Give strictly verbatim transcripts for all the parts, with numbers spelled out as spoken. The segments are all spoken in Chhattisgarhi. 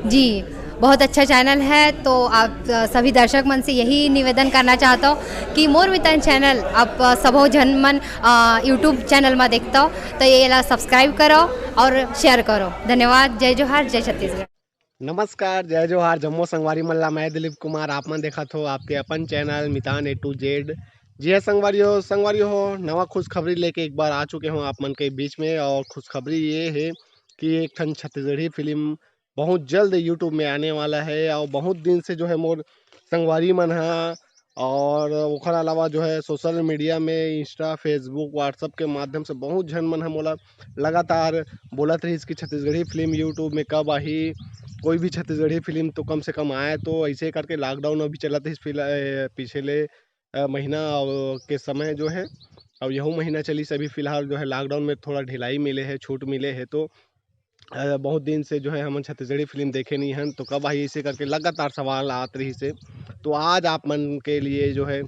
जी, बहुत अच्छा चैनल है। तो आप, अ, सभी दर्शक मन से यही निवेदन करना चाहता हूँ कि मोर मितान चैनल आप, अ, सबो झन मन, अ, YouTube चैनल मा देखता हो, तो ये ला सब्सक्राइब करो और शेयर करो। धन्यवाद। जय जोहार, जय छत्तीसगढ़। नमस्कार, जय जोहार, जम्मो संगवारी मन ला। मैं दिलीप कुमार, आप मन देखत हो आपके अपन चैनल मितान A to Z। जी हाँ संगवारी हो, संगवारी हो, नवा खुशखबरी लेके एक बार आ चुके हूँ आप मन के बीच में। और खुशखबरी ये है कि एक ठन छत्तीसगढ़ी फिल्म बहुत जल्द YouTube में आने वाला है। और बहुत दिन से जो है मोर संगवारी मन हा, और ओखर अलावा जो है सोशल मीडिया में, Insta, Facebook, WhatsApp के माध्यम से बहुत झन मन ह मोला लगातार बोलत रहिस कि छत्तीसगढ़ी फिल्म YouTube में कब आही, कोई भी छत्तीसगढ़ी फिल्म तो कम से कम आए। तो ऐसे करके लॉकडाउन अभी चलत रहिस फिल-, ए, पिछले, अ, महीना, अ, के समय जो है, अब यहू महीना चलिस। अभी फिलहाल जो है लॉकडाउन में थोड़ा ढिलाई मिले है, छूट मिले है, तो अ, बहुत दिन से जो है हमन छत्तीसगढ़ी फिल्म देखे नहीं हन, तो कब आही, इसे करके लगातार सवाल आत रहिस हे। तो आज आप मन के लिए जो है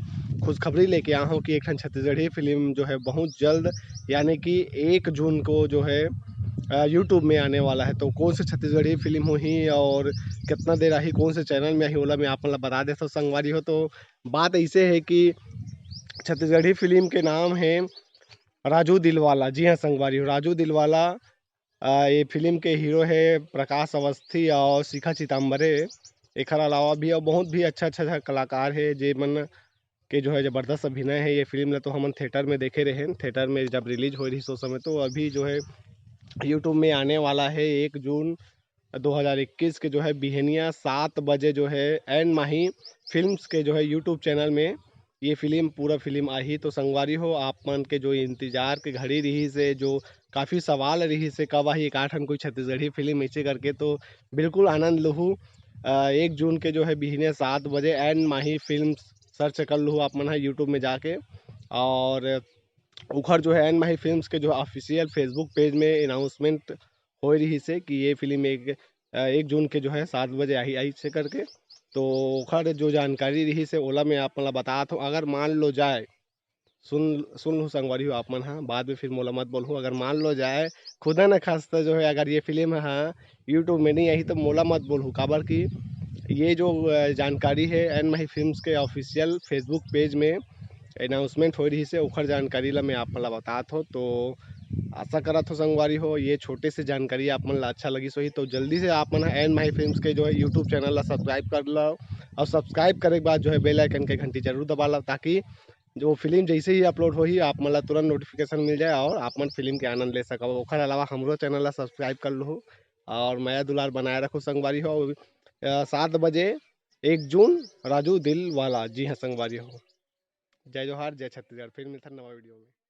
खुशखबरी लेके आया हूँ कि एक ठन छत्तीसगढ़ी फिल्म जो है बहुत जल्द, यानी कि एक जून को जो है, अ, YouTube में आने वाला है। तो कौन से छत्तीसगढ़ी फिल्म होही और कितना देर आही, कौन से चैनल में आही, ओला मैं आप मन ला बता देता हूँ संगवारी हो। तो बात ऐसे है कि छत्तीसगढ़ी फिल्म के नाम है राजू दिलवाला। जी हाँ संगवारी हो, राजू दिलवाला। अ, ये फिल्म के हीरो है प्रकाश अवस्थी और शिखा चितम्बरे। एखर अलावा भी और बहुत भी अच्छा, अच्छा, अच्छा कलाकार है, जे मन के जो है जबरदस्त अभिनय है। ये फिल्म ला तो हमन थिएटर में देखे रहे, थिएटर में जब रिलीज होए रहिस ओ समय। तो अभी जो है YouTube में आने वाला है एक जून दो हज़ार इक्कीस के जो है बिहनिया सात बजे जो है एन माही फिल्म्स के जो है YouTube चैनल में ये फिल्म, पूरा फिल्म आही। तो संगवारी हो, आप मन के जो इंतजार के घड़ी रहिस हे, जो काफ़ी सवाल रहिस हे कब आही एक ठन कोई छत्तीसगढ़ी फिल्म ऐसे करके, तो बिल्कुल आनंद लुहू। अ, एक जून के जो है बिहने सात बजे एन माही फिल्म सर्च कर लुहू आप मन ह YouTube में जाके, और उखर जो है एन माही फिल्म्स के जो ऑफिशियल Facebook पेज में अनाउंसमेंट होए रहिस हे कि ये फिल्म एक, अ, एक जून के जो है सात बजे आही, आही से करके। तो ओखर जो जानकारी रहिस हे ओला मैं आप मन ला बतात हूँ। अगर मान लो जाए, सुन, सुन लूँ संगवारी हो आप मन हा, बाद में फिर मोला मत बोलहू। अगर मान लो जाए, खुदा न खास्ता जो है अगर ये फिल्म हा YouTube में नहीं आही तो मोला मत बोलहू, काबर कि ये जो, अ, जानकारी है एन माही फिल्म्स के ऑफिशियल Facebook पेज में अनाउंसमेंट होए रहिस हे, ओखर जानकारी ला मैं आप मन ला बतात हूँ। तो आशा करत हूँ संगवारी हो, ये छोटे से जानकारी आप मन ला अच्छा लगिस होही। तो जल्दी से आप मन ह एन माही फिल्म्स के जो है YouTube चैनल ला सब्सक्राइब कर लो, और सब्सक्राइब करे के बाद जो है बेल आइकन के घंटी जरूर दबा लो, ताकि जो फिल्म जैसे ही अपलोड होही आप मन ला तुरंत नोटिफिकेशन मिल जाए और आप मन फिल्म के आनंद ले सकव। ओखर अलावा हमरो चैनल ला सब्सक्राइब कर लूहू और मया दुलार बनाए रखो संगवारी हो। अ, सात बजे एक जून राजू दिल वाला। जी हाँ संगवारी हो, जय जोहार, जय छत्तीसगढ़। फिर मिलथन नवा वीडियो में।